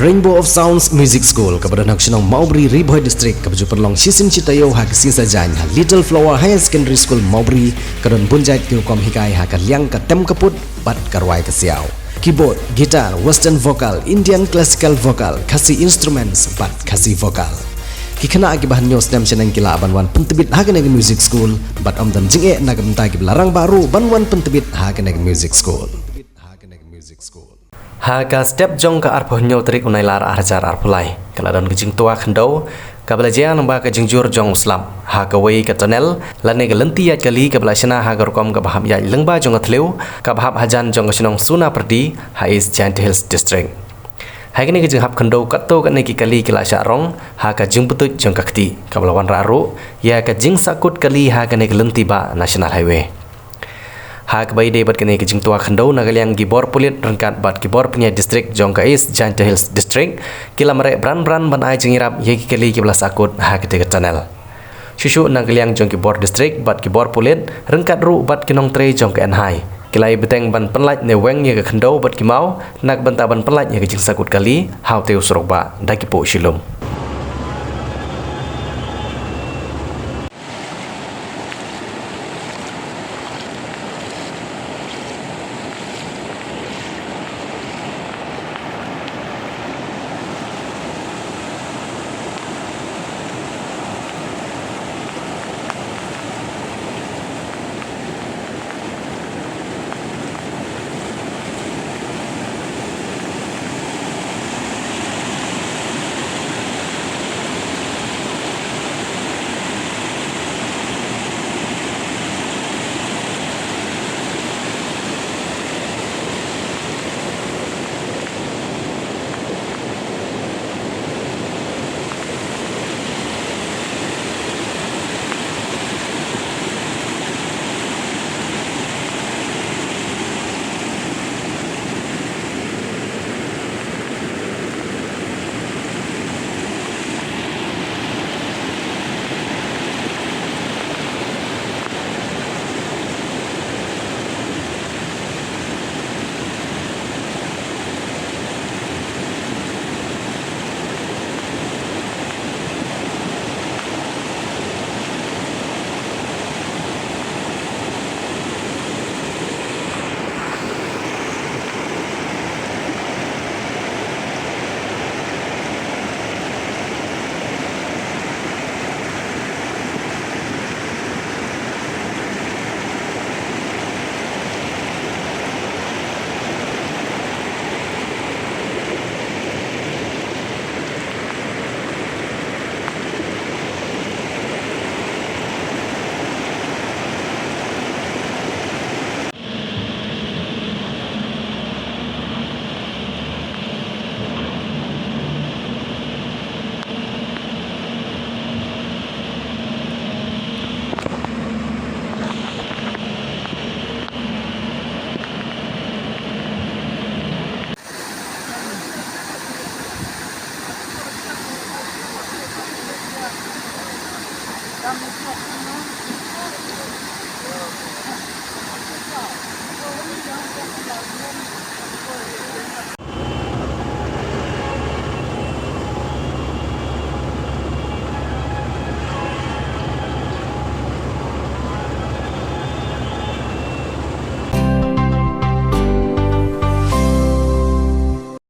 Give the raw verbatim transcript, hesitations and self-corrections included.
Rainbow of Sounds Music School kaba don ha ka shnong Mawbri, Ri Bhoi District, kaba ju pynlong shisien shi taïew ha ka sngi Saitjaiñ ha Little Flower Higher Secondary School Mawbri, ka don bun jait ki rukom hikai ha ka liang ka tem ka put bad ka rwai ka siaw. Keyboard, guitar, western vocal, Indian classical vocal, Khasi instruments bad Khasi vocal. Ki khynnah kiba hynñiew snem shaneng ki lah ban wan pyntbit ha kane ka music school bad ym don jingeh na ka bynta kiba la rangbah ruh ban wan pyntbit ha kane ka music school. Ha ka step jong ka arphew hynñiew tarik u Nailar ar hajar arphew lai, ka la don ka jingtwa khyndew kaba la jia lyngba ka jingjur jong u slap ha kawei ka tunnel lane ka lynti ïaid kali kaba la shna ha ka rukom kaba hap ïaid lyngba jong ka thliew kaba hap hajan jong ka shnong Sonapyrdi ha East Jaintia Hills District. Ha kane ka jinghap khyndew katto katne ki kali ki la shah rong ha ka jingpyntuid jong ka kti kaba la wanrah ruh ïa ka jingsahkut kali ha kane ka lynti bah National Highway. Ha kaba ïadei bad kane ka jingtwa khyndew, na ka liang ki bor pulit ryngkat bad ki bor pynïaid district jong ka East Jaintia Hills District ki la mareh bran bran ban ai jingïarap ïa ki kali kiba la sahkut ha katei ka tunnel. Shuh shuh na ka liang jong ki bor district bad ki bor pulit ryngkat ruh bad ki nongtrei jong ka N H I ki la ïai bteng ban pynlait ne weng ïa ka khyndew bad ki maw na ka bynta ban pynlait ïa ka jingsahkut kali ha utei u surok bah da ki puh shilum.